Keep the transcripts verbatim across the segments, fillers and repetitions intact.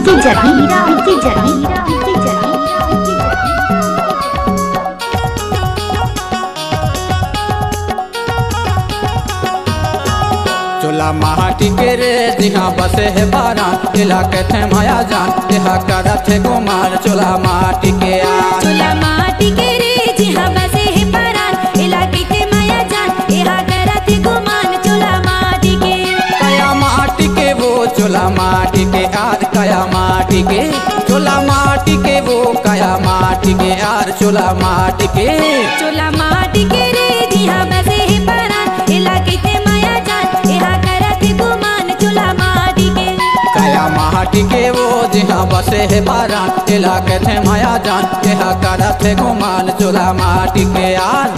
की जगी, की जगी, की जगी। चोला माटी के रे जिहाँ बसे हे पारान, एला कथे माया जान, एहा करत हे गुमान। चोला माटी के यार, चोला माटी के रे जिहाँ बसे हे पारान, एला कथे माया जान, एहा करत हे गुमान। चोला माटी के, कया माटी के वो, चोला माटी के यार, कया माटी के, चोला माटी के वो, कया माटी के यार, चोला माटी के। चोला माटी के रे जिहाँ बसे हे पारान, एला कथे माया जान, एहा करत हे गुमान। चोला माटी के, कया माटी के वो जिहाँ बसे हे पारान, एला कथे माया जान, एहा करत हे गुमान। चोला माटी के यार।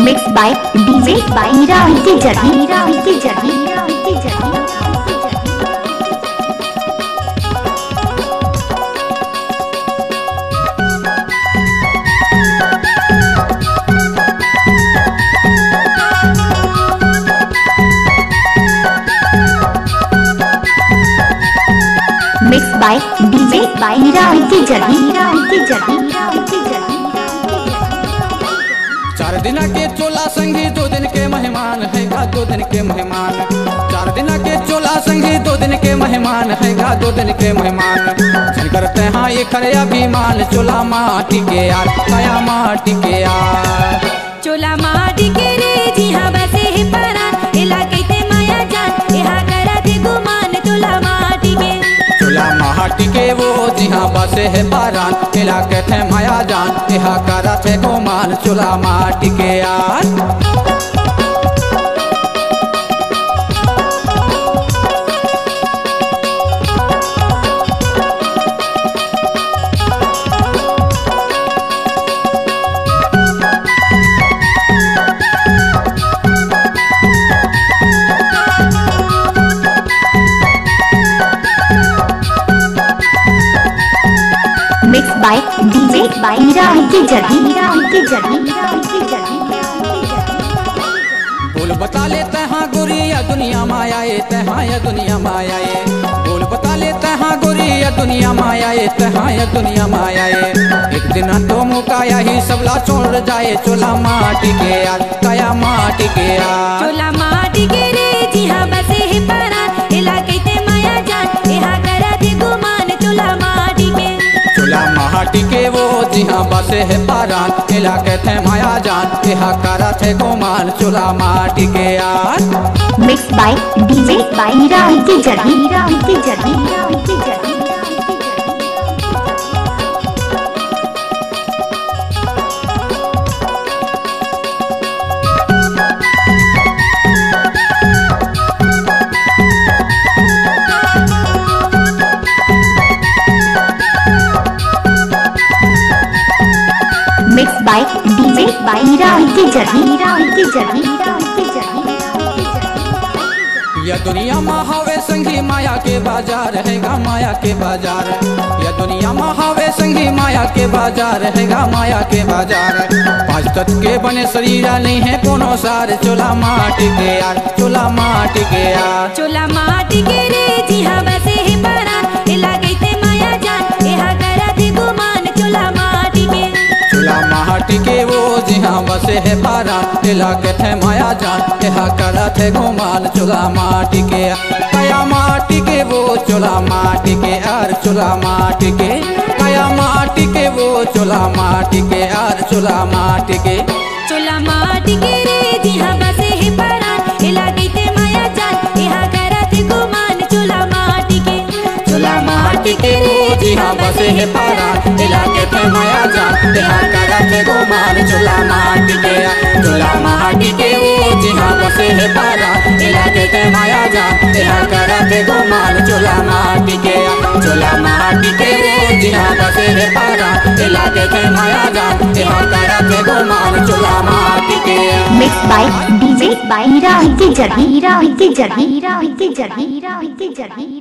Mix by D J by Ravity Jaggi, Ravity Jaggi, Ravity Jaggi। Mix by D J by Ravity Jaggi, Ravity Jaggi, Ravity Jaggi। चार दिना के चोला संगी, दो दिन के मेहमान हे गा, दो दिन के मेहमान। चार दिना के चोला संगी, दो दिन के मेहमान हे गा, दो दिन के मेहमान। झन करते हाँ एखर अभिमान, चोला माटी के यार, कया माटी के यार। चोला माटी के रे जिहाँ बसे हे पारान, एला कथे माया जान, एहा करत हे गुमान। चोला माटी के, चोला माटी के वो जिहाँ बसे हे पारान, एला कथे माया जान, एहा करत हे गुमान। चोला माटी के यार। Mix by D J by Ravity Jaggi, Ravity Jaggi, Ravity Jaggi। बोल बता ले तहाँ गोरी या दुनिया माया ए, तहाँ या दुनिया माया ए। बोल बता ले तहाँ गोरी या दुनिया माया ए, तहाँ या दुनिया माया ए। एक दिन तो मुकाया ही सबला छोड़ जाए, चोला माटी के यार, कया माटी के यार। चोला माटी के रे जिहाँ बसे हे पारान, एला कथे माया जान, एहा करत हे गुमान। चोला माटी के, चोला माटी के वो जिहाँ बसे हे पारान, एला कथे माया जान, एहा करत हे गुमान। चोला माटी के यार। Mix by D J by Ravity Jaggi, Ravity Jaggi, Ravity Jaggi। Mix by D J by Ravity Jaggi, Ravity Jaggi, Ravity Jaggi। या दुनिया मा हवे संगी माया के बाजार हे गा, माया के बाजार। या दुनिया मा हवे संगी माया के बाजार हे गा, माया के बाजार। पाँच तत्व के बने शरीर नहीं हे कोनो सार, चोला माटी के यार, चोला माटी के यार। चोला माटी के रे जिहाँ बसे हे पारान, एला कथे माया जान, एहा करत हे गुमान। चोला माटी के, चोला माटी के वो जिहाँ बसे हे पारान, एला कथे माया जान, एहा करत हे गुमान। चोला माटी के, कया माटी के वो, चोला माटी के यार, चोला माटी के, कया माटी के वो, चोला माटी के यार, चोला माटी के। चोला माटी के रे जिहाँ बसे हे पारान, एला कथे माया जान, एहा करत हे गुमान। चोला माटी के, चोला माटी के रे जिहाँ बसे हे पारान, एला कथे माया जान, एहा करत हे गुमान। चोला माटी के, चोला माटी के वो जिहाँ बसे हे पारान, एला कथे माया जान, एहा करत हे गुमान। चोला माटी के, चोला माटी के वो जिहाँ बसे हे पारान, एला कथे माया जान, एहा करत हे गुमान। चोला माटी के। Mix by D J by Ravity Jaggi, Ravity Jaggi, Ravity Jaggi, Ravity Jaggi।